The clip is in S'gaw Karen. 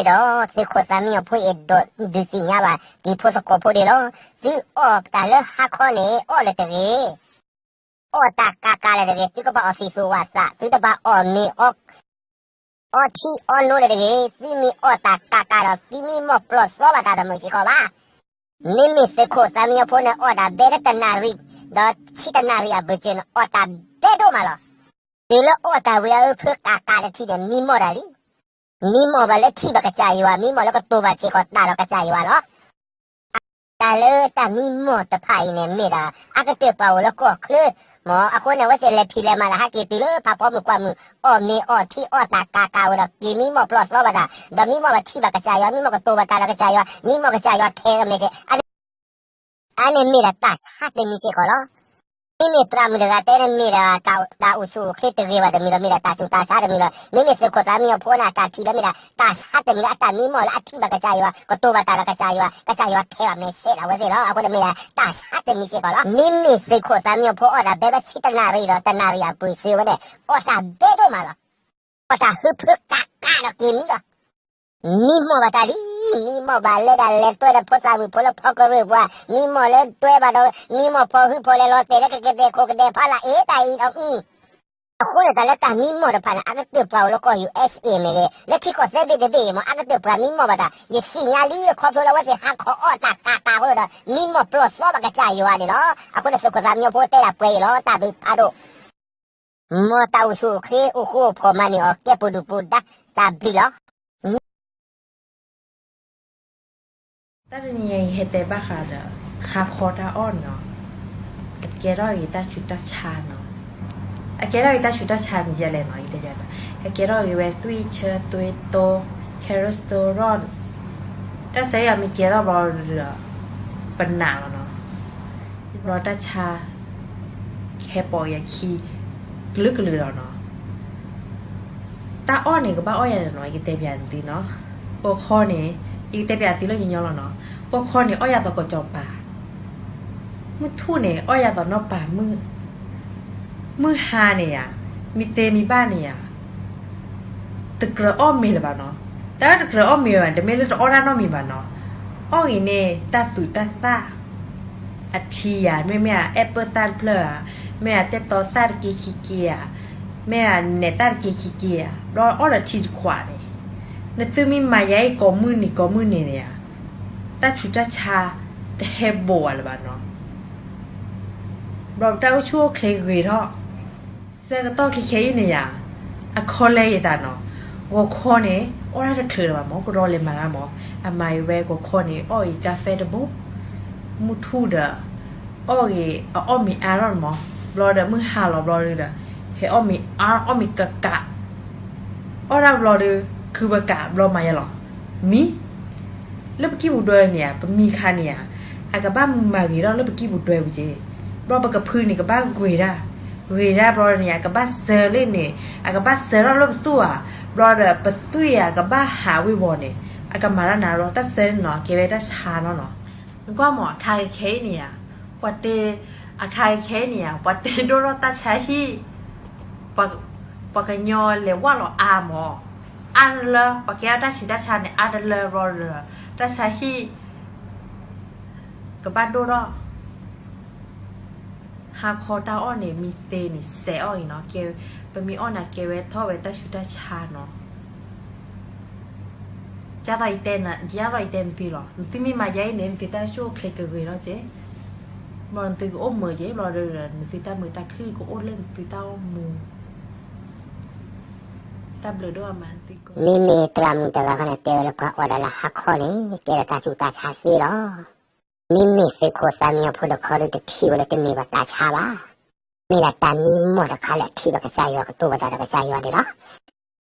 ဒီးသုးခိၣ်သးမံညီၤဖိအဲၣ်ဒိးဒုးသ့ၣ်ညါဘၣ် တံၤဖိသကိးဖိဒၣ်လီၤ. သုအီၣ်တၢ်လၢဟါခီန့ၣ် အီၣ်လၢၤတဂ့ၤ, အီၣ်တၢ်ကးကးလၢၤတဂ့ၤ, သုကဘၣ်အီၣ်သံၣ်သူၣ်ဝၣ်သး, သုတဘၣ်အီၣ်မ့ၤ အီထံအီနိလၢၤတဂ့ၤ. သုမ့ၢ်အီၣ်တၢ်ကးကးဒီး သုမံမီၢ်ပျီၢ်သီဘၣ်တၢ်တမုာ်စ့ၢ်ကီးဘၣ်. မ့မ့ၢ်သုးခိၣ်သးမံညီၤဖိန့ၣ် အီၣ်တၢ်ဘဲလၢတနၣ်ရံၣ်, ဒီးဆံတနၣ်ရံၣ်အဘၢၣ်စၢၤန့ၣ် အီၣ်တၢ်ဘဲဒိၣ်မးလီၤ. တုၤလၢအီၣ်တၢ်ဝံၤအဖၢကးကးတထံၣ်န့ၣ် မံမီၢ်တၢ်လံ. မံမီၢ်ဘၣ်လၢထံၣ်ဘၣ်ကစၢ်ယွၤ, မံမီၢ်လၢကတိၤဘၣ်စ့ၢ်ကီးတၢ်ဒီးကစၢ်ယွၤလီၤ. တၢ်လၢတၢ်မံမီၢ်တဖၣ်အံၤန့ၣ် မ့ၢ်ဒၣ် အကတၢၢ်ပှၤအိၣ်လၢကီၢ်ချၢ, မ့ၢ်အဃိန့ၣ် အဝဲသ့ၣ်လဲၤဖံးလဲၤမၤလၢဟဲက့ၤတုၤလၢဖးဖီမုၢ်ကွၢ်မုၢ်, အီၣ်မ့ၤအီထံအီၣ်တၢ်ကးကးဝဲဒီး က့ၤမံမီၢ်ပျီၢ်သီဘၣ်တၢ်, ဒီးမံမီၢ်ဘၣ်ထံၣ်ဘၣ်ကစၢ်ယွၤ, မံမီၢ်ကတိၤဘၣ်တၢ်ဒီးကစၢ်ယွၤ, မံမီၢ်ကစၢ်ယွၤထဲမဲာ်ဆဲး အန့ၣ်မ့ၢ်ဒၣ်တၢ်ဆါတမံၤစ့ၢ်ကီးလီၤ. မ့မ့ၢ်သရၣ်မုၣ်တဂၤတဲန့ၣ်မ့ၢ်ဒၣ် တၢ်အိၣ်ဆူၣ်အိၣ်ချ့တဂ့ၤဘၣ်တမံၤလီၤ, မ့ၢ်ဒၣ်တၢ်ဆူးတၢ်ဆါတမံၤလီၤ. မ့မ့ၢ်သုးခိၣ်သးမံညီၤဖိန့ၣ် တၢ်ထံၣ်လၢမ့ၢ်ဒၣ် တၢ်ဆါတမံၤလၢအတၢ်မံမီၢ်လၢအထံၣ်ဘၣ်ကစၢ်ယွၤ, ကတိၤဘၣ်တၢ်ဒီးကစၢ်ယွၤ, ကစၢ်ယွၤထဲဘၣ်မဲာ်ဆဲးဒၣ်ဝဲသ့ၣ်လီၤ. အဃိန့ၣ်မ့ၢ်ဒၣ်တၢ်ဆါတမံၤစ့ၢ်ကီးလီၤ. မ့မ့ၢ်သုးခိၣ်သးမံညီၤဖိအီၣ်တၢ်ဘဲဘၣ်ဆံတနၣ်ရံၣ်ဒီး တနၣ်ရံၣ်အဘၢၣ်စၢၤဝဲန့ၣ် အီၣ်တၢ်ဘဲဒိၣ်မးလီၤ. အီၣ်တၢ်ဟုဖၢကးကးဒီးက့ၤမံလီၤ. မံမီၢ်ဘၣ်တၢ်လံ, မံမီၢ်ဘၣ်လၢဒၣ်လဲၤတွဲဒီးဖိသၣ်မုၣ်ဖိလၢဖီကရၢၢ်ပူၤ, မံမီၢ်လၢတွဲဘၣ်ဒီး မံမီၢ်ဖီၣ်ဟုဖီၣ်လဲၤလီၤတဲာ်လၢကကတဲာ်ခိၣ်ကဒဲးဖးလၢအ့တၢ်အံၤဒီး, အဃိန့ၣ်တၢ်လၢတၢ်မံမီၢ်တဖၣ်န့ၣ် အကတၢၢ်ပှၤအိၣ်လၢကီၢ် ယူၣ်အ့ၣ်အ့ၣ် မ့ၢ်ဂ့ၤ, လၢထံကီၢ်သၢဘ့ၣ်တဘ့ၣ်အံၤမ့ၢ် အကတၢၢ်ပှၤမံမီၢ်ဘၣ်တၢ်, ယသ့ၣ်ညါလံခီဖျိလၢအဝဲသ့ၣ်ဟးခီအီၣ်တၢ်ကးကးအဃိဒီး မံမီၢ်ပျီၢ်သီဘၣ်ကစၢ်ယွၤန့ၣ်လီၤ. အဃိန့ၣ်သုးခိၣ်သးမံညီၤဖိတဲဒၣ်ပှဲၤအံၤလီၤ, တၢ်ဘျုးဖးဒိၣ် မ်တၢ်အိၣ်ဆူၣ်အိၣ်ချ့အိၣ်ဃူအိၣ်ဖိးမၤန့ၢ်အီၤကဲပူၤဒုၣ်ပူၤဒါ, တၢ်ဘျုးလီၤ. တၢ်တနံၤအံၤဟဲတဲဘၣ်ဃးဒီး ဟါခီတၢ်အီၣ်န့ၣ်လီၤ. အကဲထီၣ်ဂ့ၤတၢ်ဆူးတၢ်ဆါန့ၣ်လီၤ. အကဲထီၣ်ဂ့ၤတၢ်ဆူးတၢ်ဆါန့ၣ်ယဲလဲၣ်န့ၣ်လီၤ, ယတဲဘၣ်, အကဲထီၣ်ဂ့ၤဝဲသွံၣ်ဆၢသွံၣ်တိ, carrot တိရီၣ်, တၢ်ဆၢအံၤမ့ၢ်ကဲထီၣ်ဘျီဒီး ပနာ်လီၤန့ၣ်လီၤ. ဘျီတၢ်ဆါ ဟဲပိာ်ယခံ ကလုာ်ကလုာ်လီၤန့ၣ်လီၤ. တၢ်အီၣ်န့ၣ် ကဘၣ်အီၣ်ယၤန့ၣ်လီၤ, ယကတဲပျးသုန့ၣ်လီၤ. ပိာ်ခွါန့ၣ် ယကတဲပျးသုလၢညီညီလီၤန့ၣ်လီၤ. ပိာ်ခွါန့ၣ် အီၣ်ယၤသီးကစီၤပၤ, မုၢ်ထူၣ်န့ၣ် အီၣ်ယၤသီးနီၢ်ပၤမုၣ်, မုၢ်ဟါန့ၣ်ဧါ, မံသ့မံဘၣ်န့ၣ်ဧါ, တကြၢးအီၣ်မ့ၤလၢၤဘၣ်န့ၣ်လီၤ. တၢ်တကြၢးအီၣ်မ့ၤဘၣ် တမ့ၢ်လၢတအီၣ်တၢ်နီတမံၤဘၣ်န့ၣ်လီၤ. အီၣ်ဂ့ၤန့ၣ် တၢ်သူးတၢ်သၣ် အထံဧါ, မ့မ့ၢ်ဧါ အဲၣ်ပၢၢ်သၣ်တဖျၢၣ်ဧါ, မ့ၢ်ဧါတဲတီသၣ်တက့ခံက့ဧါ, မ့ၢ်ဧါနဲၣ်သၣ်တက့ခံက့ဧါ, ဘျီအီၣ်ဒီးထံတခွးန့ၣ်, နသုမ့ၢ်မၤယါအံၤကိးမုၢ်နံၤကိးမုၢ်နံၤန့ၣ်ဧါ, တၢ်ဆူးတၢ်ဆါ တဟဲဘိးဝဲလၢၤဘၣ်န့ၣ်လီၤ. ဘျီပတၢ်အိၣ်ဆူၣ်အိၣ်ချ့ဂ့ၤထီၣ် ဆၢကတီၢ်ခဲခဲအံၤန့ၣ်ယါ, အခီလဲယသးန့ၣ်လီၤ. ဂီၤခီန့ၣ် အီၣ်တၢ်တချုးလၢၤဘၣ်မၢ်, ကဒီးလဲၤမၤတၢ်မၢ်, အမၤအံၤဝဲဂီၤခီန့ၣ် အီၣ်အံၤကါဖဲတဘိ, မုၢ်ထူၣ်ဒီး အီၣ်ဂ့ၤ အအီၣ်မ့ၤအါထီၣ်န့ၣ်မၢ်, ဘျီဒီးမုၢ်ဟါလီၤဘျီဒီး ဟဲအီၣ်မ့ၤအါ အီၣ်မ့ၤကးကး, အီၣ်တၢ်ဘျီဒီး ခုပကးဘျီမၤယါလီၤ. မံ လၢပကံၢ်ပူၤဒွဲန့ၣ်ဧါ, ပမံခါန့ၣ်ဧါ, အကဘၣ်မၤဂ့ၤထီၣ်လၢပကံၢ်ပူၤဒွဲပူၤက့, ဘျီပကဖုန့ၣ် ကဘၣ်ဂ့ၤဒၣ်, ဂ့ၤဒၣ်ဘျီန့ၣ် အကဘၣ်စၢလ့ၣ်န့ၣ် အကဘၣ်စၢထီၣ်လၢပသွံၣ်ဧါ, ဘျီဒီးပသွံၣ်ဧါ ကဘၣ်ဟးဝ့ၤဝီၤန့ၣ် အကမၤတၢ်နၤလီၤ. တၢ်စၢန့ၣ်လီၤ ကဲဝဲတၢ်ဆါလီၤန့ၣ်လီၤ. နကွၢ်မၢ် အခါခဲခဲအံၤန့ၣ်ဧါ, ပှၤတ့ အခါခဲခဲအံၤန့ၣ်ဧါ, ပှၤတ့ဒိၣ်ထီၣ်တၢ်ဆါဟံၣ် ပှၤကညီလဲၤဝၢ်လီၤအါမၢ်, အါတလၢ ပှၤကဲထီၣ်တၢ်ဆူးတၢ်ဆါန့ၣ် အါတလၢဘျီဒီး တၢ်ဆါဟံၣ် ကဘၣ်ဒိၣ်ထီၣ်, ဟါခီတၢ်အီၣ်န့ၣ် မံသ့န့ၣ် စဲးအီၣ်အံၤန့ၣ်လီၤ, ပမ့ၢ်အီၣ်န့ၣ် ကဲဝဲထီၣ်ဝဲတၢ်ဆူးတၢ်ဆါန့ၣ်လီၤ. ကၢ်သိးယတဲန ကၢ်သိးယတဲနသုလီၤ, နသုမ့ၢ်မၤယါအံၤန့ၣ် နသုတၢ်အိၣ်ဆူၣ်အိၣ်ချ့ကဂ့ၤထီၣ်က့, ဘျီနသုကအိၣ်မုာ်က့ ဘျီဒီး နသုတၢ်မုာ်တၢ်ခုၣ်ကအိၣ်လၢနသုတၢ်အိၣ်မူ, တၢ်ဘျုးဒိၣ်အမးသုကိး. မ့မ့ၢ်သရၣ်မုၣ်တဂၤဃီန့ၣ် တဲဝဲလၢပှၤအီၣ်တၢ်လၢဟါခီန့ၣ် ကဲဒီးတၢ်ဆူးတၢ်ဆါသ့လီၤ. မ့မ့ၢ်သုးခိၣ်သးမံညီၤဖိတခီဒီး တထံၣ်ဝဲလၢတမ့ၢ်ဘၣ်တၢ်ဆါဘၣ်. မ့ၢ်ဒၣ်တၢ်မံမီၢ်တခါလၢအထံၣ်ဘၣ်ကစၢ်ယွၤ ကတိၤဘၣ်တၢ်ဒီးကစၢ်ယွၤန့ၣ်လီၤ.